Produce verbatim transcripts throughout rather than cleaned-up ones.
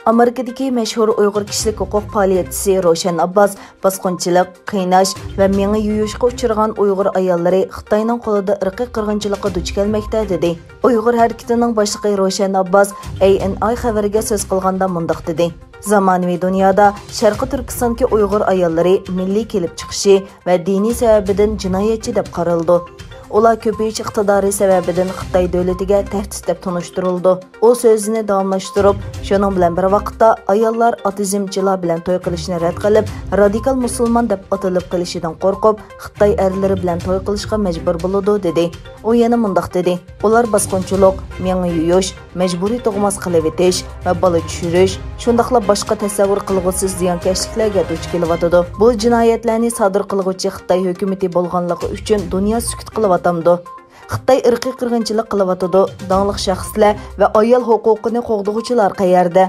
ئامېرىكىدىكى مەشھۇر ئۇيغۇر كىشىلىك ھوقۇق پائالىيەتچىسى روشەن ئابباس باسقۇنچىلىق، قىيناش ۋە مېڭە يۇيۇشقا ئۇچرىغان ئۇيغۇر ئاياللىرى خىتاينىڭ قولىدا ئىرقىي قىرغىنچىلىققا دۇچ كەلمەكتە، دېدى. ئۇيغۇر ھەرىكىتىنىڭ باشلىقى روشەن ئابباس ئەي ئېن ئاي خەۋىرىگە سۆز قىلغاندا مۇنداق دېدى: زامانىۋى دۇنيادا شەرقىي تۈركىستاندىكى ئۇيغۇر ئاياللىرى مىللىي كېلىپ چىقىشى ۋە دىنىي سەۋەبىدىن جىنايەتچى دەپ قارىلىدۇ. ئۇلار كۆپىيىش ئىقتىدارى سەۋەبىدىن خىتاي دۆلىتىگە تەھدىت دەپ تونۇشتۇرۇلىدۇ. ئۇ سۆزىنى داۋاملاشتۇرۇپ، شۇنىڭ بىلەن بىر ۋاقىتتا ئاياللار ئاتېئىزمچىلار بىلەن توي قىلىشنى رەت قىلىپ، رادىكال مۇسۇلمان دەپ ئاتىلىپ قېلىشىدىن قورقۇپ، خىتاي ئەرلىرى بىلەن توي قىلىشقا مەجبۇر بولىدۇ، دېدى. ئۇ يەنە مۇنداق دېدى: ئۇلار باسقۇنچىلىق، مېڭە يۇيۇش، مەجبۇرىي تۇغماس قىلىۋېتىش ۋە بالا چۈشۈرۈش، شۇنداقلا باشقا تەسەۋۋۇر قىلغۇسىز زىيانكەشلىكلەرگە دۇچ كېلىۋاتىدۇ. بۇ جىنايەتلەرنى سادىر قىلغۇچى خىتاي ھۆكۈمىتى بولغانلىقى ئۈچۈن دۇنيا سۈكۈت قىلىۋاتامدۇ؟ خىتاي ئىرقىي قىرغىنچىلىق قىلىۋاتىدۇ، داڭلىق شەخسلەر ۋە ئايال ھوقۇقىنى قوغدىغۇچىلار قەيەردە؟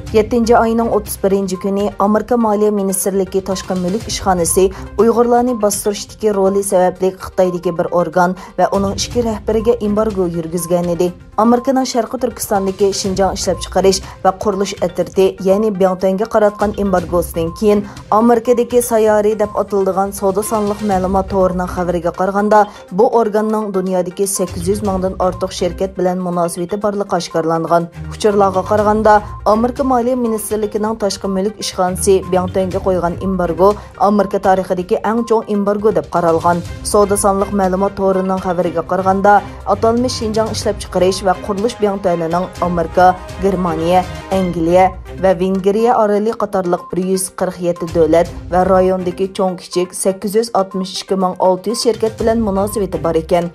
يەتتىنچى ئاينىڭ ئوتتۇز بىرىنچى كۈنى ئامېرىكا مالىيە مىنىستىرلىكى تاشقى مۈلۈك ئىشخانىسى ئۇيغۇرلارنى باستۇرۇشتىكى رولى سەۋەبلىك خىتايدىكى بىر ئورگان ۋە ئۇنىڭ ئىككى رەھبىرىگە ئېمبارگو يۈرگۈزگەنىدى. ئامېرىكىنىڭ شەرقىي تۈركىستاندىكى شىنجاڭ ئىشلەپچىقىرىش ۋە قۇرۇلۇش ئەترىتى، يەنى بياڭتۈەنگە قاراتقان ئېمبارگوسىدىن كېيىن، ئامېرىكىدىكى سايارى دەپ ئاتىلىدىغان سودا سانلىق مەلۇمات تورىنىڭ خەۋىرىگە قارىغاندا، بۇ ئورگاننىڭ دۇنيادىكى سەككىز يۈز مىڭدىن ئارتۇق شىركەت بىلەن مۇناسىۋىتى بارلىقى ئاشكارىلانغان. ئۇچۇرلارغا قارىغاندا، ئامېرىكا مالىيە مىنىستىرلىكىنىڭ تاشقى مۈلۈك ئىشخانىسى بياڭتۈەنگە قويغان ئېمبارگو ئامېرىكا تارىخىدىكى ئەڭ چوڭ ئېمبارگو دەپ قارالغان. سودا سانلىق مەلۇمات تورىنىڭ خەۋىرىگە قارىغاندا، ئاتالمىش شىنجاڭ ئىشلەپچىقىرىش ۋە قۇرۇلۇش بياڭتۈەنىنىڭ ئامېرىكا، گېرمانىيە، ئەنگلىيە ۋە ۋېنگرىيە ئارىلى قاتارلىق بىر يۈز قىرىق يەتتە دۆلەت ۋە رايوندىكى چوڭ كىچىك سەككىز يۈز ئاتمىش ئىككى مىڭ ئالتە يۈز شىركەت بىلەن مۇناسىۋىتى بار ئىكەن.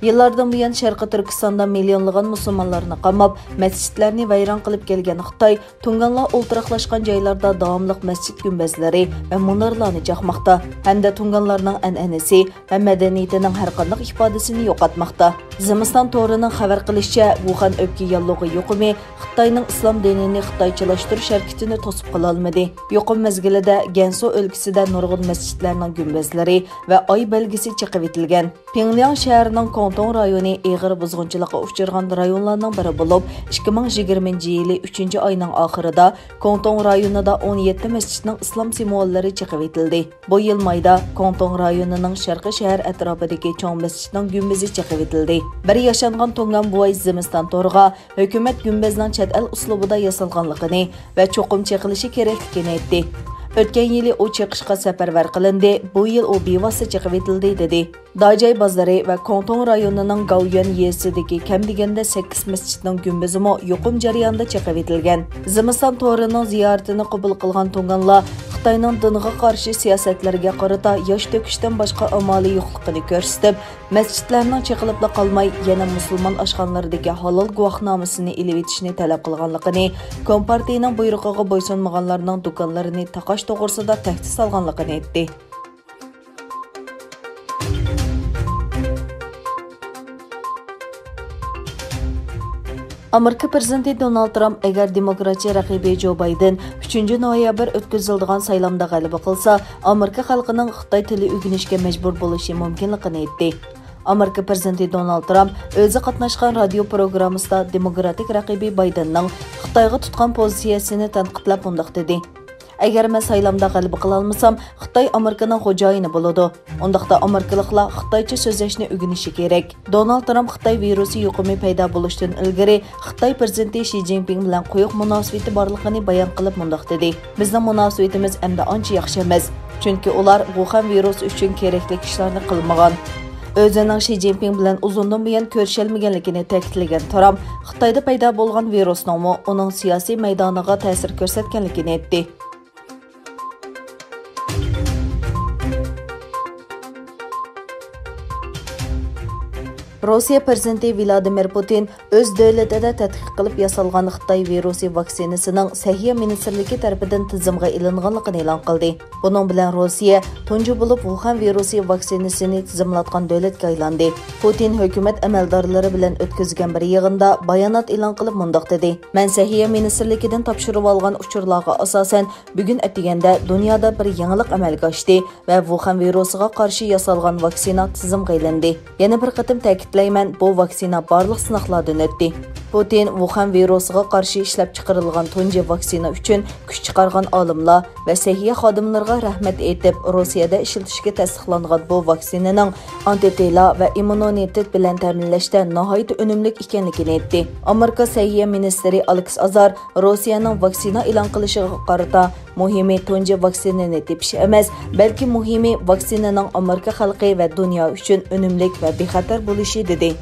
يىللاردىن بۇيان شەرقىي تۈركىستاندا مىليونلىغان مۇسۇلمانلارنى قاماپ، مەسچىتلەرنى ۋەيران قىلىپ كەلگەن خىتاي، تۇڭگانلار ئولتۇراقلاشقان جايلاردا داۋاملىق مەسچىت گۈمبەزلىرى ۋە مۇنارلارنى چاقماقتا ھەمدە تۇڭگانلارنىڭ ئەنئەنىسى ۋە مەدەنىيىتىنىڭ ھەرقانداق ئىپادىسىنى يوقاتماقتا. زىمىستان تورىنىڭ خەۋەر قىلىشىچە، ۋۇخەن ئۆپكە ياللۇغى يۇقۇمى خىتاينىڭ ئىسلام دىنىنى خىتايچىلاشتۇرۇش ھەرىكىتىنى توسۇپ قالالمىدى. يۇقۇم مەزگىلىدە گەنسۇ ئۆلكىسىدە نۇرغۇن مەسچىتلەرنىڭ گۈمبەزلىرى ۋە ئاي بەلگىسى چېقىۋېتىلگەن. پىڭلياڭ شەھىرىنىڭ كوڭتۇڭ رايونى ئېغىر بۇزغۇنچىلىققا ئۇچرىغان رايونلارنىڭ بىرى بولۇپ، ئىككى مىڭ يىگىرمىنچى يىلى ئۈچىنچى ئاينىڭ ئاخىرىدا كوڭتۇڭ رايونىدا ئون يەتتە مەسچىتنىڭ ئىسلام سىمۋوللىرى چېقىۋېتىلدى. بۇ يىل مايدا كوڭتۇڭ رايونىنىڭ شەرقىي شەھەر ئەتراپىدىكى چوڭ مەسچىتنىڭ گۈمبىزى چېقىۋېتىلدى. بىر ياشانغان تۇڭگان بوۋاي زىمىستان تورىغا ھۆكۈمەت گۈمبەزنىڭ چەت ئەل ئۇسلۇبىدا ياسالغانلىقىنى ۋە چوقۇم چېقىلىشى كېرەكلىكىنى ئېيتتى. ئۆتكەن يىلى ئۇ چېقىشقا سەپەرۋەر قىلىندى، بۇ يىل ئۇ بىۋاسىتە چېقىۋېتىلدى، دېدى. داجاي بازىرى ۋە كوڭتۇڭ رايونىنىڭ گاۋيۈەن يېزىسىدىكى كەم دېگەندە سەككىز مەسچىتنىڭ گۈمبىزىمۇ يۇقۇم جەريانىدا چېقىۋېتىلگەن. زىمىستان تورىنىڭ زىيارىتىنى قوبۇل قىلغان تۇڭگانلار خىتاينىڭ دىنغا قارشى سىياسەتلىرىگە قارىتا ياش تۆكۈشتىن باشقا ئامالى يوقلۇقىنى كۆرسىتىپ، مەسچىتلەرنىڭ چېقىلىپلا قالماي، يەنە مۇسۇلمان ئاشخانىلىرىدىكى ھالال گۇۋاھنامىسىنى ئېلىۋېتىشنى تەلەپ قىلغانلىقىنى كومپارتىيىنىڭ بۇيرۇقىغا بويسۇنمىغانلارنىڭ دۇكانلىرىنى تاقاش توغرىسىدا تەھدىت سالغانلىقىنى ئېيتتى. ئامېرىكا پىرېزىدېنتى دونالد ترامپ ئەگەر دېموكراتچى رەقىبى جو بايدېن ئۈچىنچى نويابىر ئۆتكۈزۈلىدىغان سايلامدا غەلىبە قىلسا، ئامېرىكا خەلقىنىڭ خىتاي تىلى ئۆگىنىشكە مەجبۇر بولۇشى مۇمكىنلىقىنى ئېيتتى. ئامېرىكا پىرېزىدېنتى دونالد ترامپ ئۆزى قاتناشقان رادىيو پروگراممىسىدا دېموكراتىك رەقىبى بايدېننىڭ خىتايغا تۇتقان پوزىتسىيەسىنى تەنقىدلەپ مۇنداق دېدى: ئەگەر مەن سايلامدا غەلىبە قىلالمىسام، خىتاي ئامېرىكىنىڭ خوجايىنى بولىدۇ. ئۇنداقتا ئامېرىكىلىقلار خىتايچە سۆزلەشنى ئۆگىنىشى كېرەك. دونالد ترامپ خىتاي ۋىرۇسى يۇقۇمى پەيدا بولۇشتىن ئىلگىرى خىتاي پىرېزىدېنتى شى جىنپىڭ بىلەن قويۇق مۇناسىۋىتى بارلىقىنى بايان قىلىپ مۇنداق دېدى: بىزنىڭ مۇناسىۋىتىمىز ئەمدى ئانچە ياخشى ئەمەس، چۈنكى ئۇلار ۋۇخەن ۋىرۇسى ئۈچۈن كېرەكلىك ئىشلارنى قىلمىغان. ئۆزىنىڭ شى جىنپىڭ بىلەن ئۇزۇندىن بۇيان كۆرۈشەلمىگەنلىكىنى تەكىتلىگەن ترامپ، خىتايدا پەيدا بولغان ۋىرۇسنىڭمۇ ئۇنىڭ سىياسىي مەيدانىغا تەسىر كۆرسەتكەنلىكىنى ئېيتتى. روسىيە پىرېزىدېنتى ۋلادىمىر پۇتىن ئۆز دۆلىتىدە تەتقىق قىلىپ ياسالغان خىتاي ۋىرۇسى ۋاكسىنىسىنىڭ سەھىيە مىنىستىرلىكى تەرىپىدىن تىزىمغا ئېلىنغانلىقىنى ئېلان قىلدى. بۇنىڭ بىلەن روسىيە تۇنجى بولۇپ ۋۇخەن ۋىرۇسى ۋاكسىنىسىنى تىزىملاتقان دۆلەتكە ئايلاندى. پۇتىن ھۆكۈمەت ئەمەلدارلىرى بىلەن ئۆتكۈزگەن بىر يىغىندا بايانات ئېلان قىلىپ مۇنداق دېدى: مەن سەھىيە مىنىستىرلىكىدىن تاپشۇرۇۋالغان ئۇچۇرلارغا ئاساسەن، بۈگۈن ئەتىگەندە دۇنيادا بىر يېڭىلىق ئەمەلگە ئاشتى ۋە ۋۇخەن ۋىرۇسىغا قارشى ياسالغان ۋاكسىنا تىزىمغا ئېلىندى. يەنە بىر قېتىم تەكىتلەيمەن، بۇ ۋاكسىنا بارلىق سىناقلاردىن ئۆتتى. پۇتىن ۋۇخەن ۋىرۇسىغا قارشى ئىشلەپچىقىرىلغان تۇنجى ۋاكسىنا ئۈچۈن كۈچ چىقارغان ئالىملار ۋە سەھىيە خادىملىرىغا رەھمەت ئېيتىپ، روسىيەدە ئىشلىتىشكە تەستىقلانغان بۇ ۋاكسىنىنىڭ ئانتىتېلا ۋە ئىممۇنىتېت بىلەن تەمىنلەشتە ناھايىتى ئۈنۈملۈك ئىكەنلىكىنى ئېيتتى. ئامېرىكا سەھىيە مىنىستىرى ئالېكس ئازار روسىيەنىڭ ۋاكسىنا ئېلان قىلىشىغا قارىتا، مۇھىمى تۇنجى ۋاكسىنىنى تېپىش ئەمەس، بەلكى مۇھىمى ۋاكسىنىنىڭ ئامېرىكا خەلقى ۋە دۇنيا ئۈچۈن ئۈنۈملۈك ۋە بىخەتەر بولۇشى، دېدى.